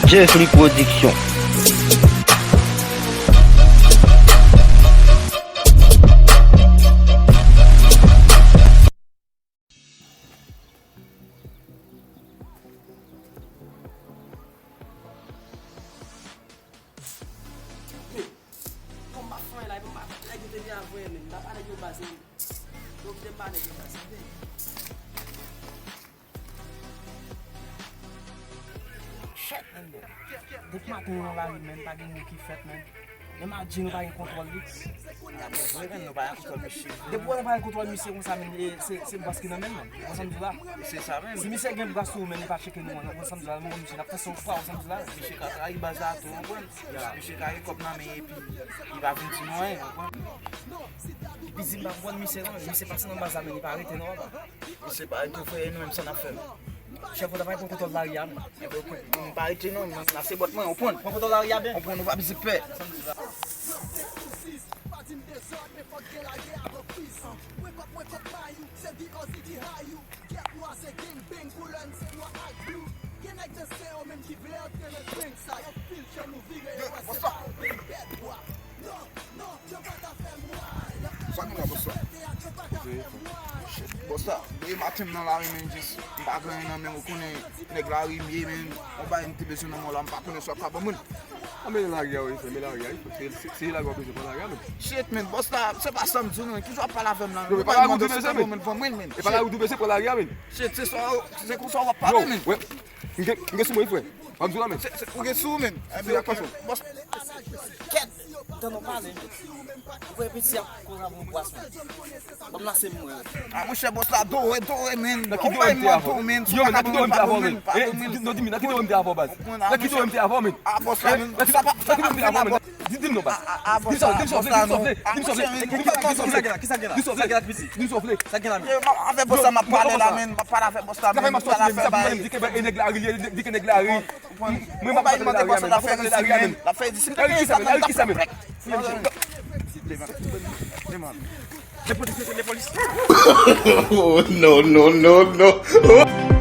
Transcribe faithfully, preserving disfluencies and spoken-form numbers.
Jeffrey Production. Kòm m ap fè la, m ap nèg yo te vin avè men, m pa nèg yo baz men. Yo kite m pa nèg yo baz. Shit, men. Depi maten nou nan lari, men, pa gen moun ki fèt, men. Imagine nou pa gen kontwòl li. Mwen menm nou pa gen kontwòl misye. Depi wè nou pa gen kontwòl misye konsa, men, e, se, se bòs ki nan men l, men. Ou konn sa m di la? Se sa menm. Si misye gen bras sou ou, men, li pa tcheke nou an, ou konn sa m di la, men, misye n ap fè son fwa, ou konn sa m di la? Misye ka trayi baz la tou, ou konprann? Misye ka gen kòb nan men epi li pa vin di nou anyen, ou konprann? Bizin pa konprann misye non, misye pase nan baz la, men li pa rete non, papa. Misye pa rete frè, e nou menm sa n ap fè? Chèf, ou ta pa pran kontwòl lari a, men. Ebyen, ou konn, m pa rete non, m ap se bòt mwen, ou konprann? Pran kontwòl lari a byen. Ou konprann, ou pa bezwen pè. Sa gen la, bòs la? Shit, bòs la, depi maten m nan lari, men, jis m pa gen anyen nan men m, ou konnen nèg lari m ye, men, yon bagay m te bezwen nan men w la, m pa konnen si w ap ka ban mwen. Anben lari a wi, frè, men lari a wi. Se, se, se lari w ap bezwen, pran lari a, men. Shit, men, bòs la, se pa sa m di w non, men, kijan w ap pale avè m la, men? Ou pa lari w tou bezwen, men. Ban mwen, men. E pa lari w tou bezwen, pran lari a, men. Shit, se sa, se konsa w ap pale, men. Yo, wè, m gen, m gen sou mwen wi, frè. W ap di w la, men. Se, se, ou gen sou ou, men. Ebyen, ok, bòs. Kèt, tann ou pale, men. Ou wè piti ap koz avè yon bras, men. Ban m lase m mwen. A, monchè, bòs la, dore, dore, men. Nan ki dore m te avè w, men? Yo, men, nan ki dore m te avè w, men? E, non, di m, nan ki dore m te avè w, baz? Nan ki dore m te avè w, men? A, bòs la, men. Nan ki dore m te avè w, men? Di, di m non, baz. Di m sa w vle, di m sa w vle, di m sa w vle, di m sa w vle. Kisa gen la? Kisa gen la? Di m sa w vle. Kisa gen la? Di m sa w vle. Sa gen la, men? Avè bòs la, m ap pale la, men. M ap pale avè bòs la, men. M ap pale avè bòs la, men. Di ke nèg lari, di ke nèg lari. Mwen, m ap pale lari a, men. M ap pale lari a, men. L ap fè di, lari kisa, men? Lari kisa, men? Oh, no, no, no, no.